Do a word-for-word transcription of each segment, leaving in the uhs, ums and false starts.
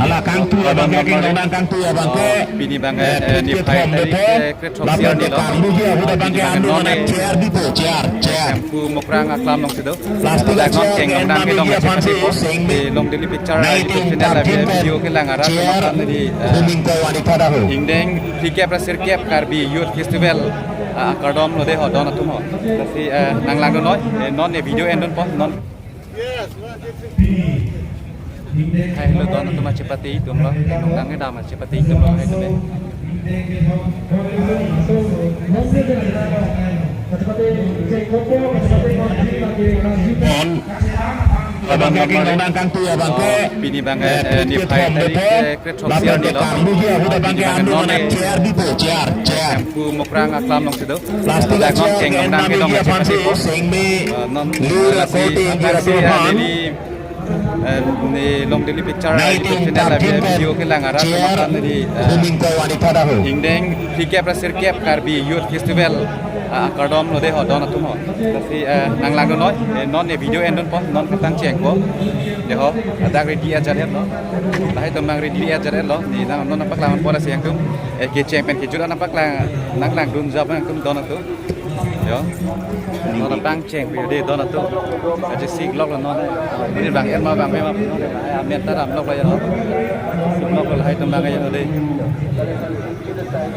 Hala kangtu abang ke, kangtu abang ke. Oh, pini abang, eh, eh, niphai tarik, eh, krethrok sirni lo. Pini abang ke non, eh, chair dipo, chair, chair. Kempu Mokrang aklam alongsi do. Plastic a-chair kengdong dang kedong, eh, Longdili Picture, eh, YouTube channel, eh, video kelang arat, chair, eh, ingdeng phlikep ra sirkep Karbi Youth Festival, ah, kardom lo de ho, don atum ho. Lasi, eh, nanglangdun noi, eh, non, eh, video endunpo, non. Hai lo, don atum chepate itum lo, nang kedam chepate itum lo, hai lo. Abang ke, abang ke. Oh, pini abang ke, eh, niphai tarik, eh, krethrok sirni lo. Pini abang ke non, eh, chair dipo, chair, chair. Kempu Mokrang aklam alongsi do. Plastic a-chair kengdong dang kedong, chepate itum. Eh, non, eh, lasi, eh, lasi, eh, neli, eh, ne Longdili Picture, eh, YouTube channel, eh, video kelang arat, chair, eh, ingdeng phlikep ra sirkep Karbi Youth Festival, ah, kardom lo de ho, don atum ho. Lasi, eh, nanglangdun noi, eh, non, eh, video endunpo, non ketang chengpo. De ho, adak ready ajat lo. Lahai atum abang ready ajat lo. Ne nang non nangpaklangpo lasi nangtum, eh, kecheng pen kejut nangpaklang, nanglangdun jap nangtum, don atum. Yo. Non abang chengpo de, don atum. Aje si-iklok lo non. Pini abang erma abang mema non. Amen ta damlok lo yo. Si-iklok lo, lahai atum abang yo de.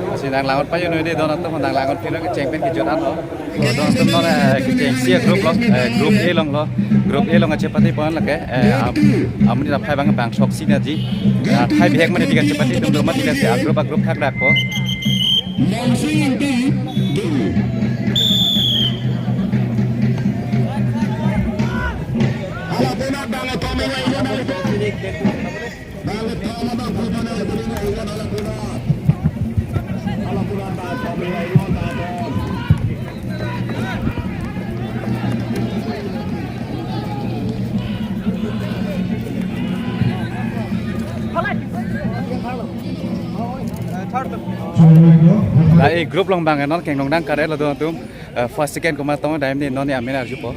Lasi nanglang-ot pajut noi de, don atum, nanglang-ot pilo kecheng pen kejut an lo. So, don atum non, eh, kechengsi a-group lo, eh, group A along lo. Group A along chepate pon lake, eh, am-, amonit aphai abang bang throksi nangji. Eh, aphai bihek mane bikan chepate atum do mati lake, a-group, a-group khakdakpo. La, eh, group along abang non kengdong dang kar-et lo, don atum. Eh, first, second komat tong, dam ne non ne amen arjupo.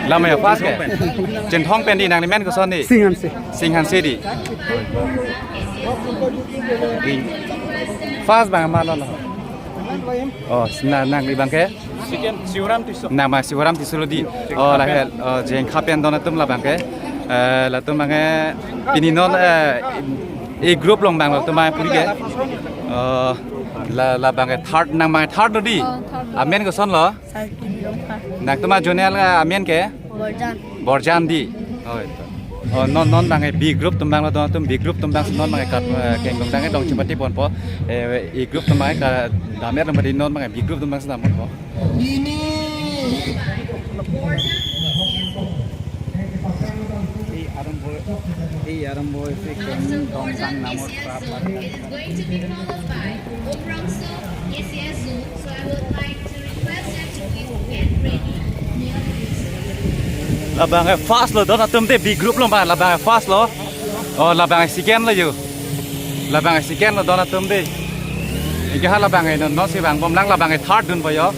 Lamaya first ke? Chinthong pen di, nangli men koson di? Singhanse. Singhanse di. First abang ma lo lo. Oh, na, nangli abang ke? Second, Siuram Tisso. Nang abang Siuram Tisso lo di. Oh, lahai, oh, Jengkha pen don atum la abang ke. Eh, latum abang ke pini non, eh, A group along abang latum abang puri ke. Oh, la, la abang ke third, nang abang third lo di. Oh, third lo. Amen koson lo? Sarkini Rongphar. Nangtum a-zonal, ah, amen ke? Borjan. Borjan di. Oh, ito. Oh, non, non abang, eh, B group atum abang lo, don atum B group atum abang non abang, eh, kat, eh, kengdong dang, eh, dong chepate ponpo. Eh, A group atum abang, eh, ka dam-et abang di, non abang, eh, B group atum abang si dam ponpo. Ei arambho, ei arambho isi kengdong dang namot prap. It is going to be followed by Umrongso A C S Zone, so I would like to request them to please get ready near the gate. La abang, eh, first lo, don atum te, B group along abang, la abang, eh, first lo. Oh, la abang, eh, second lo yo. La abang, eh, second lo, don atum te. Anke ha la abang, eh, non, non si vangbomlang, la abang, eh, third dunpo yo.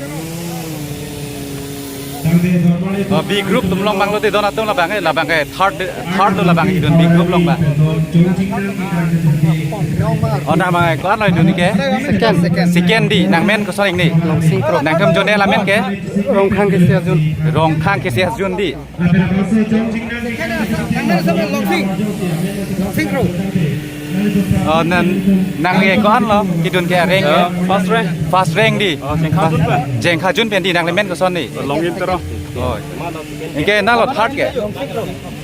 Oh, B group atum along abang lo te, don atum la abang, eh, la abang, eh, third, third lo la abang, eh, dun B group along abang. Oh, nang abang, eh, ko-an lo dun ke? Second. Second di, nang men koson ingni? Longsing Kro. Nangtum zonal amen ke? Rongkhang K C S Zone. Rongkhang K C S Zone di. Oh, nang, nangli ko-an lo, kedun ke areng ke? Eh, first rank. First rank di. Oh, Jengkha Zone pen. Jengkha Zone pen di, nangli men koson di? Longin Terang. Oh. Anke nang lo third ke?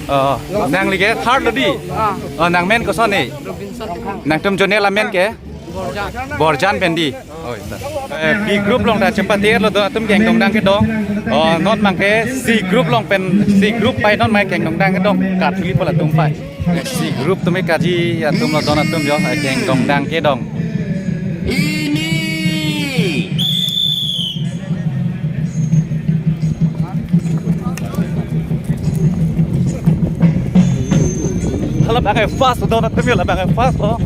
Oh, nangli ke third lo di. Ah. Oh, nang men koson di? Robinson Kro. Nangtum zonal amen ke? Borjan. Borjan pen di. Oh, ita. Eh, B group along ta chepate lo, don atum kengdong dang kedong. Oh, non abang ke C group along pen, C group pai non abang kengdong dang kedong. Kat hili po latum pai. C group atum ke kaji atum lo, don atum yo, eh, kengdong dang kedong. Labang ke first do atum yo, labang ke first lo.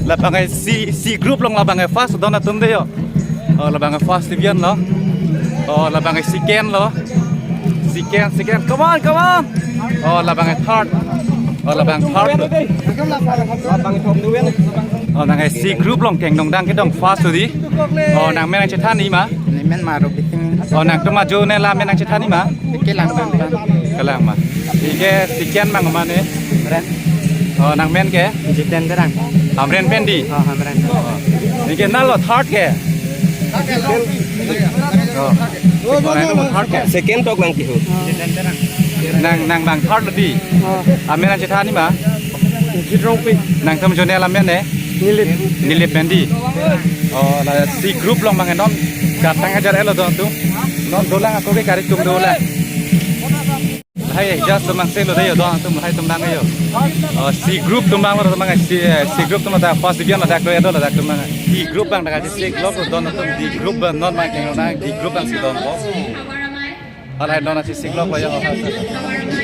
Labang ke C, C group along labang ke first do atum de yo. Oh, labang ke first division lo. Oh, labang ke second lo. Second, second. Come on, come on. Oh, labang ke third. Oh, labang third lo. Oh, nang ke C group along kengdong dang kedong first lo di. Oh, nang men nangchethan ni ma? Ni men ma Robi Sing. Oh, nangtum ajo ne la men nangchethan ni ma? Kelang bang bang. Kelang ma. Ike second bang ma ne? Ren. Oh, nang men ke? Jiten Terang. Hamren pen di? Oh, Hamren. Ike nalo third ke? Oh. Third ke? Second tok lang kihu. Nang, nang bang third lo di? Oh. Amen nangchethan ni ma? Jit Rongpi. Nangtum ajo ne la men ne? Nilip. Nilip pen di. Oh, la C group along bang non katang ajar elo don atum. Non dolang ako ke kari tum dolang. Hai, just tum bang se lo de yo don atum, hai tum bang yo. Oh, C group tum bang lo tum bang C, eh, C group tum ta first division ladak lo ya do ladak tum bang. D group bang dak C group lo don atum D group bang non bang keng lo na D group bang si don ko. Halahai non isi siklok lo ya, oh, oh, oh.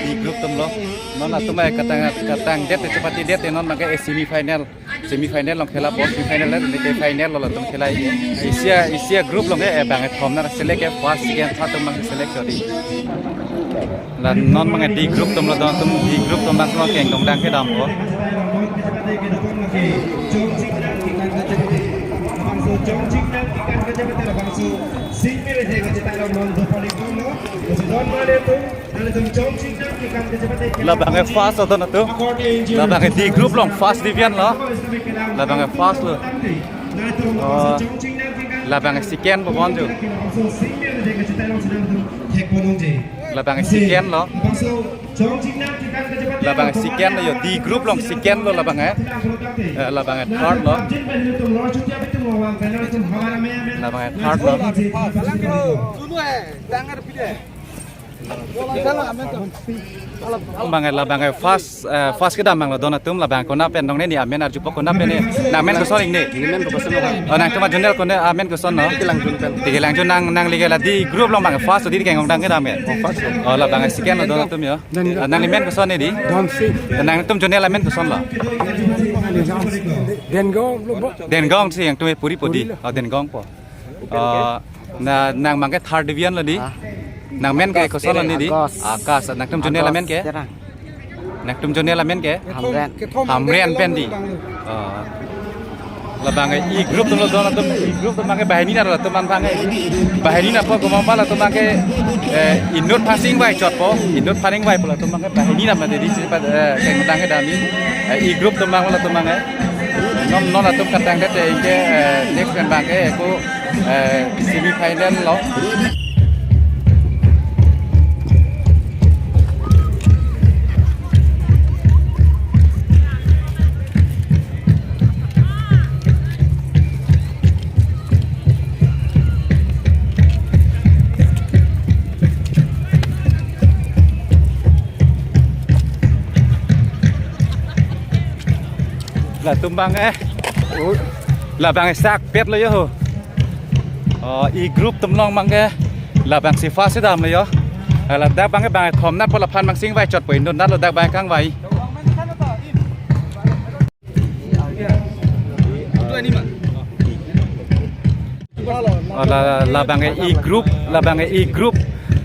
D group atum lo. Non atum ai katang, katang det, chepate det, non bang ke semi final. Semi final along khela po, semi final le ke final lo latum khela. Isi a, isi a group along ke, eh, bang thom na select ke first, second, third atum bang select kori. La non bang D group atum lo don atum D group atum bang semua kengdong dang kedam po. Labang ke first lo don atum. Labang ke D group along first division lo. Labang ke first lo. Oh, labang ke second po bon jo. Labang ke second lo. Labang ke second lo yo, D group along second lo labang ke. Eh, labang ke third lo. Labang ke third lo. Labang ke labang ke first, eh, first kedam bang lo don atum, labang konat pen dong ne ni amen arjupo konat pen ne. Nang men koson ingne? Ni men koson lo. Oh, nangtum ajo ne la konat amen koson lo? Tikelangjun pen. Tikelangjun nang, nang lake la D group along bang first di kengdong dang kedam ke? Oh, first lo. Oh, labang ke second lo don atum yo. Nang, nangli men koson ne di? Don si. Nangtum ajo ne la men koson lo? Dengong lo bo. Dengong si nangtum puri po di? Puri lo. Oh, Dengong po. Oh, na, nang bang ke third division lo di? Ah. Nang men ke koson lo ne di? Akas. Akas. Nangtum ajo ne la men ke? Terang. Nangtum ajo ne la men ke? Hamren. Hamren pen di. Oh. Labang ke E group atum lo don atum, E group atum bang ke banghini nat lo atum man bang ke. Banghini nat po komat ma latum bang ke, eh, inut phasing vai chot po, inut phasing vai po latum bang ke banghini nat ma de di sini pat, eh, keng kedam ni. Eh, E group atum bang latum bang ke. Non, non atum katang det ke, eh, next pen bang ke ko, eh, semi final lo. Latum bang eh. Labang eh sakpet lo yo ho. Oh, E group atum along bang ke. Labang si first dam lo yo. Ladak bang ke bang thom nat po laphan bang sing vai chot po inut nat lo dak bang kang vai. Oh, la, labang ke E group, labang ke E group,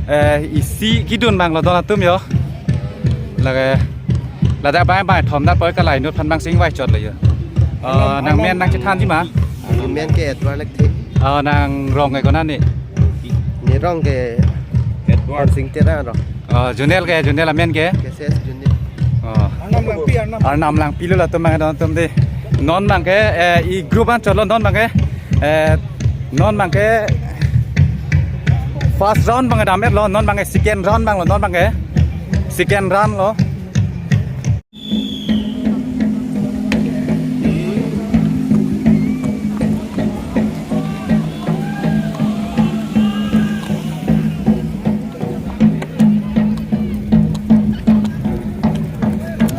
eh, isi kedun bang lo don atum yo. Lake, ladak bang bang thom nat po ke la inut phan bang sing vai chot lo yo. Oh, nang men nangchethan di ma? Ni men ke Edward Lekthe. Oh, nang rong ke konat ne? Ni rong ke Edward Sing Terang rong. Oh, ajo ne ke, ajo ne la men ke? K C S ajo ne. Oh. Arnam Langpi, Arnam. Arnam Langpi lo latum bang don atum di. Non bang ke, eh, E group an chot lo non bang ke. Eh, non bang ke first round bang dam et lo, non bang ke second round bang lo, non bang ke second round lo.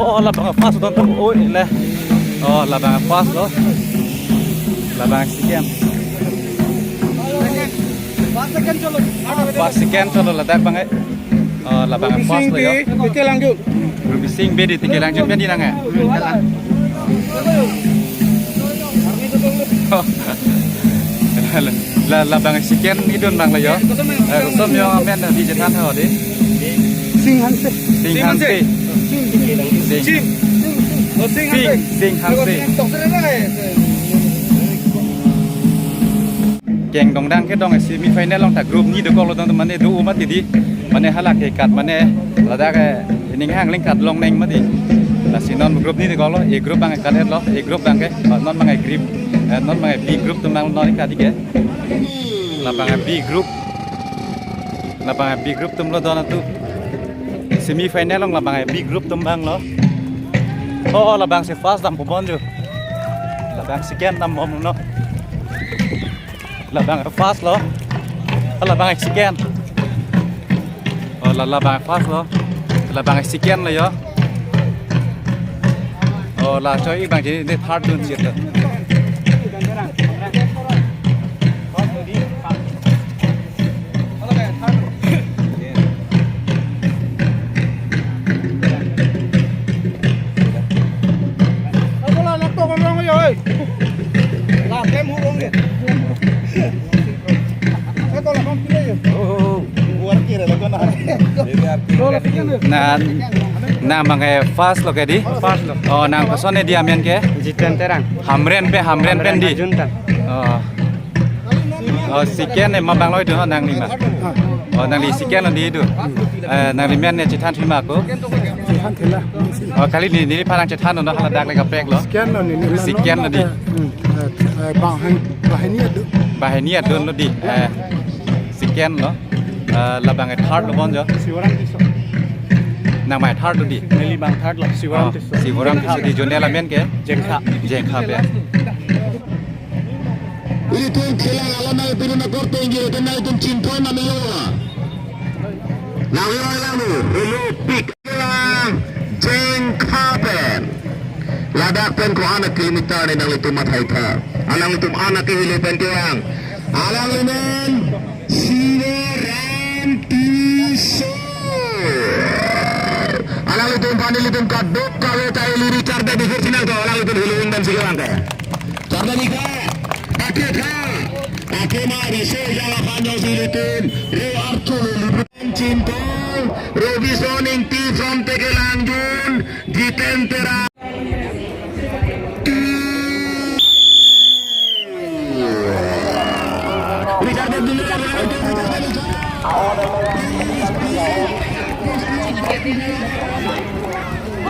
Oh, labang first don atum, oh, le. Oh, labang first lo. Labang second. First second chot lo ladak bang eh. Oh, labang Ruby first Singh lo yo. Bey, T K Langjun. Ruby Singh Bey di T K Langjun pen di nang eh. La, la, labang second idun abang lo yo. Eh, koson yo amen di chethan tha di. Singh Hanse. Singh Hanse. Singh. Singh. Oh, Singh Singh, Hanse. Singh Hanse. Keng Dongdang kedong semi final along ta group ni dokok lo dong mane do umat di. Mane hala ke kat mane ladak ke ining hang ling kat long neng mati. Lasi non group ni dokok lo, A group abang kat lo, A group abang ke, non abang group, eh, non abang B group atum abang non kat ke. Labang B group. Labang B group atum lo dona tu. Semi final along labang B group atum abang lo. Oh, oh, labangsi first dam pubon jo. Labang second dambom no. Labang first lo. Labang second. Oh, la, labang first lo. Labang second lo yo. Oh, la choi abang ji ne third dun sih tu. Na, nang abang first lo ke di? First lo. Oh, nang koson di amen ke? Jiten Terang. Hamren pen, Hamren pen di. Hamren Ajuntan. Oh. Oh, second ne ma abang lo itum nangli ma. Oh, nangli second lo di itum. Eh, nangli men ne chethan thima ko. Chethan thila. Oh, kali neli, neliphan nang chethan no haladak le kaprek lo. Second lo neli. Second lo di. Hmm. Eh, eh, banghini, banghini adun. Banghini adun lo di. Eh, second lo. Eh, labang third lo bon jo. Siwaram Tisso. Nang abang third lo di. Neli abang third lo. Siwaram Tisso. Oh, Siwaram Tisso di zonal amen ke? Jengkha. Jengkha pen. Ilitum kelang alam nai pinun akorte inggir itum nai itum chinthon nami yo. Nang yo lang nu, hello pick lang Jengkha pen. Ladak pen ko-an kilometer ne nanglitum mathai tha. Alanglitum anak ke hello pen kelang. Alang amen Siwaram Tisso. Alanglitum aphan ilitum kadokave ta ili Richard da dikir sinang to alanglitum hello pen si kelang ke. Chardamika, Patitha, Akema Riso Jala Panjong Silitin, Ro Arthur Lulubuk Chinthong, Robinson Ingti from T K Langjun, Jiten Terang.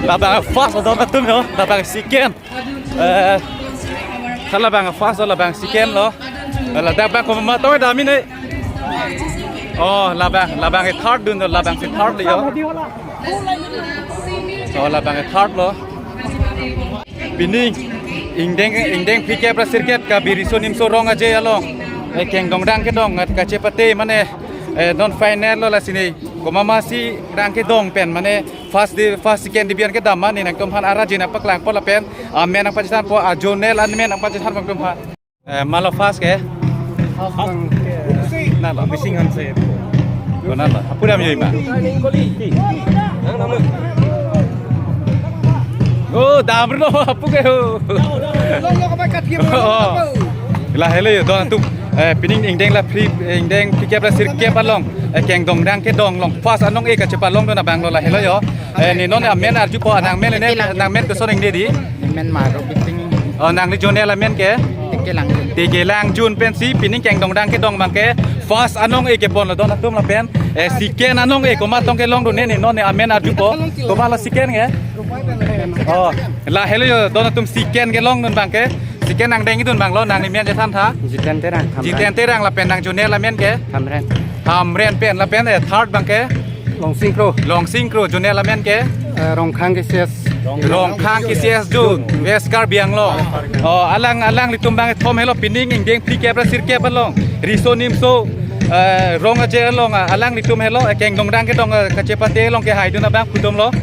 Labang first lo dona atum yo, labang second. Eh, halabang first lo, labang second lo. Eh, ladak abang komat tong dam ini. Oh, labang, labang third dun lo, labangsi third lo yo. Oh, labang third lo. Pining ingdeng, ingdeng phlikep ra sirkep Kabi Riso Nimso Rong Aje along. Eh, Keng Dongdang kedong ngat kachepate mane, eh, non final lo lasi ne. Komat masi rang kedong pen mane first di, first second division kedam mane nangtumphan arjin nangpaklangpo lapen amen nangpachethanpo, a zonal amen nangpachethanpo nangtumphan. Eh, malo first ke? Nalo. Bising Hanse. Ko nalo. Apura mi ma. Oh, damro apu ke ho. Oh. La helo yo dona atum. Eh, pining ingdeng la phli, ingdeng phlikep ra sirkep along. Eh, Keng Dongdang kedong along. First anong-e kachepalong dona abang lo la helo yo. Eh, ne non amen arjupo, nang men ne, nang men koson ingde di. Men Maro Biting. Oh, nangli zonal amen ke? T K Langjun. T K Langjun pensi pining Keng Dongdang kedong abang ke first anong-e kepon lo dona atum lapen. Eh, second anong-e komat tong kelong dun ne, ne non ne amen arjupo. Komat lo second ke? Oh, la helo yo dona atum second kelong dun abang ke. Second nangdeng idun abang lo, nangli men chethan tha. Jiten Terang, Hamren. Jiten Terang lapen nang zonal amen ke? Hamren. Hamren pen lapen, eh, third abang ke? Longsing Kro. Longsing Kro, zonal amen ke? Eh, Rongkhang K C S. Rongkhang K C S zone, West Karbi Anglong. Oh, alang, alanglitum abang kethom helo pining ingdeng phlikep ra sirkep along. Riso Nimso, eh, Rong Aje along, ah, alanglitum helo, eh, Keng Dongdang kedong, eh, kachepate along kehai dun abang putum lo.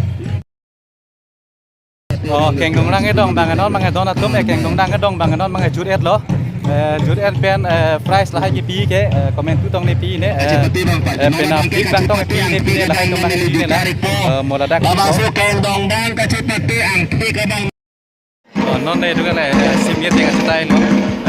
Oh, Keng Dongdang kedong abang non abang dona atum, eh, Keng Dongdang kedong abang non abang jut-et lo. Eh, jur en pen, eh, prize lahai kepi ke, eh, komantu tong ne pi ne, eh, eh, penap ik bang tong ne pi ne, pi ne lahai tong bang pi ne la, eh, mo ladak. Labangso keng dong bang kachepate angthek abang. Oh, non ne duga le, eh, simye ting achetai lo,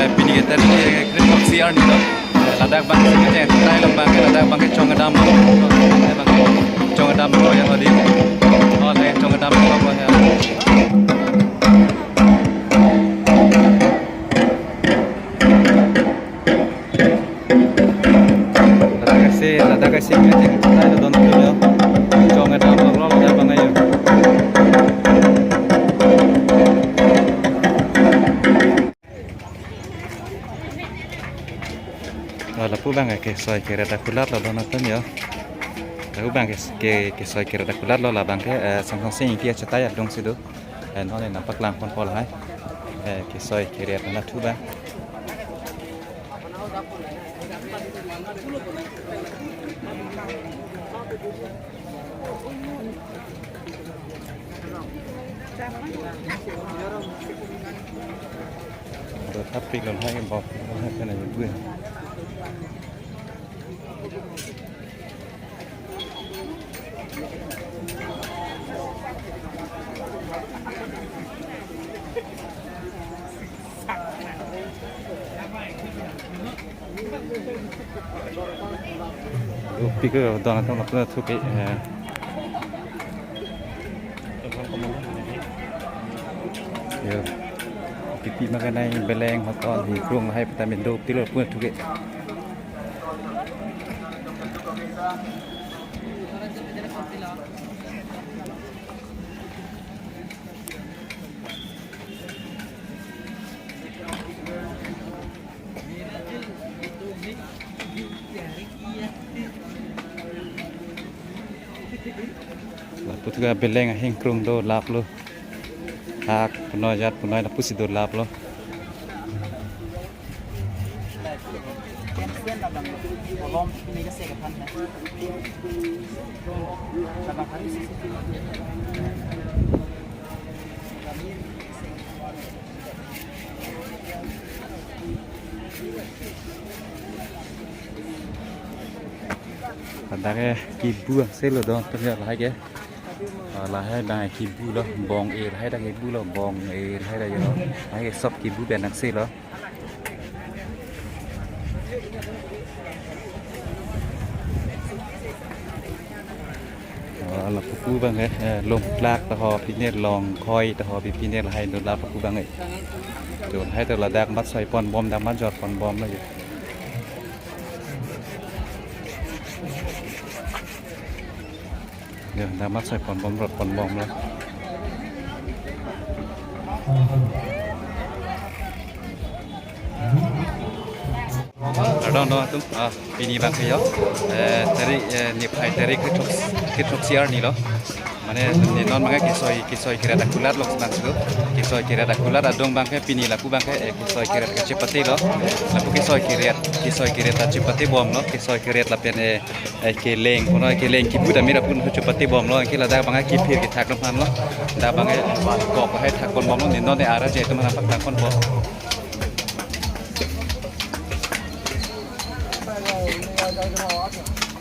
eh, pini ke tari ke krit throksi arni lo, eh, ladak bang simye ting achetai lo bang, ladak bang ke chong adam lo, eh, bang ke chong adam lo ya hodi, oh, le chong adam lo ya. Ladak asi, ladak asi, meeting tayo don tayo. Chong adam lo, lo, ladak bang ayo. Lapu bang ke soi keret akulat lo don atum yo. Lapu bang ke, ke, ke soi keret akulat lo labang ke, eh, Samsung Sing Ingti achetai adung si do. Eh, non ne nangpaklang ponpo lahai. Eh, ke soi keret na thu bang. Do thap pik lo hai bok hai kana bu. Upi ke don atum lapu thu ke, eh. Yo. Pipi makanai beleng hoton hi krung hai vitamin do tilo pun thu ke. Lapu thu ke beleng ahing krung do lap lo. Hak punoi jat punoi lapusi do lap lo. Ladak ke kibu angse lo don atum ya lahai ke. Ah, lahai bang kibu lo, bong-e lahai dak kibu lo, bong-e lahai dak yo. Lahai ke sop kibu pen angse lo. Ah, lapu bang eh, eh, longplak ta ho pine, longkhoi ta ho pine lahai do lapu bang eh. Do lahai ta ladak mat soi ponbom, dak mat jor ponbom lo yo. Ya, dak mat soi ponbom, rot ponbom lo. Ardon do atum, ah, pini bang ke yo. Eh, tarik, eh, niphai tarik kethok, kethok siar ni lo. Mane ne non bang ke soi, ke soi keret akulat lo bang situ. Ke soi keret akulat adung bang ke pini lapu bang ke, eh, ke soi keret kachepate lo. Lapu ke soi keret, ke soi keret kachepate bom lo. Ke soi keret lapen, eh, eh, keleng, kono keleng kibu ta mira pun kachepate bom lo. Ke ladak bang ke kiphir kethak lo han lo. Dak bang ke kok hai thak ponbom lo. Ne non ne ara je atum nangpaklang ponbom.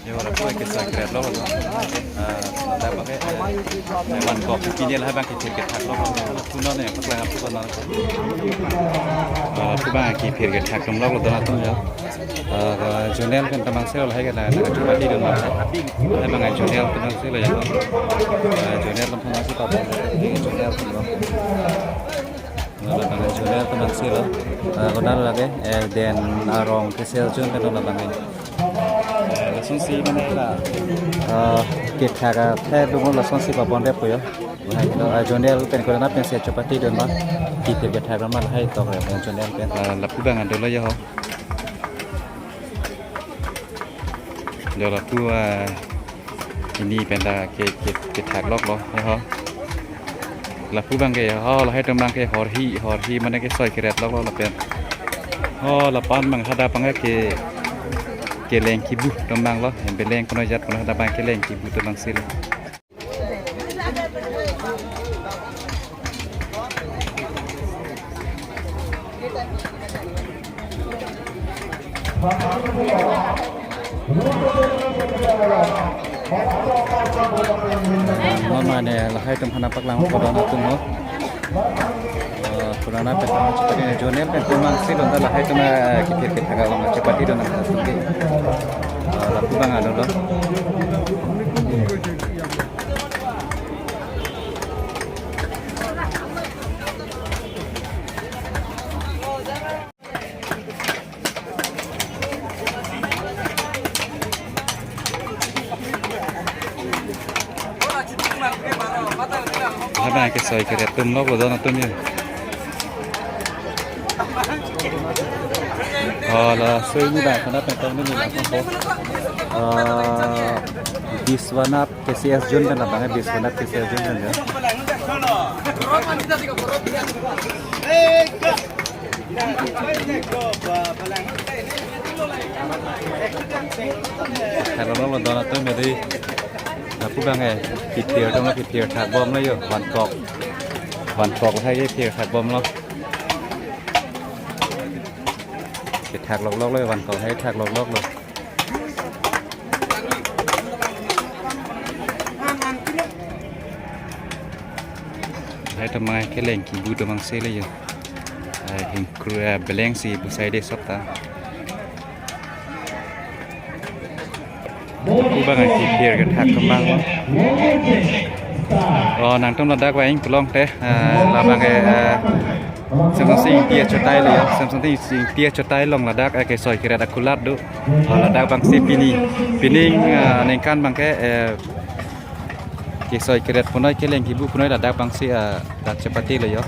Yo, lapu ke soi keret lo. Ah, ladak bang ke, eh, man kok pini lahai bang kiphir kethak lo. Lapu non ne paklang apu kono. Ah, lapu bang kiphir kethak lo lo don atum yo. Ah, Jonel pen tamang selo lahai ke la, la chupati don ma. Lahai bang Jonel tamang selo yo. Ah, Jonel tamang selo, Jonel lo. Labang Jonel tamang selo. Ah, konan lake, eh, den arong kesel jun pen labang. Lasonsi mane la, ah, kethak athe dum lasonsi pabon rep ko yo. Lahai lo, ah, Jonel pen konan pen se chupati don ma. Kiphir kethak don ma lahai tok rep Jonel pen. Ah, lapu bang ando lo yo ho. Do lapu, ah, ini pen ta ke, ke, kethak lok lo, ya ho. Lapu bang ke, ho, lahai atum bang ke horhi, horhi mane ke soi keret lok lo lapen. Ho, lapan bang hadak bang ke, keleng kibu atum bang lo, beleng kono jat kono hadak bang keleng kibu atum bang si lo. Mama ne lahai atum aphan nangpaklang po don atum ho. Eh, purana pen atum chepate ne zonal pen atum mangsi don ta lahai atum, eh, kithir kethak along chepate don atum ke. Eh, lapu abang ado lo. Ada kesoi keret atum lo, bodo na atum ya. Oh, laso ini bang, karena pentong ini bang, oh. Eh, Biswanath K C S Zone kan abang, eh, Biswanath K C S Zone kan ya. Hello, lo, lo, don atum ya di. Lapu abang, eh, kithir atum lo, kithir thak bom lo yo, vangkok. Vangkok hai kithir thak bom lo. Kethak loklok lo, vangkok hai thak loklok lo. Hai atum mai keleng kibu atum mangsi le yo. Hai hingkru, eh, beleng si busai de sop ta. Lapu abang kithir kethak kemang lo. Oh, nangtum ladak vang kelong te, eh, labang ke, eh, Semsonsing Ingti achotai lo ya, Semsonsing Ingti achotai along ladak, eh, kesoi keret akulat do. Oh, ladak abang si pini, pining, eh, ningkan abang ke, eh, kesoi keret punoi keleng kibu punoi ladak abang si, eh, dak chepate lo ya.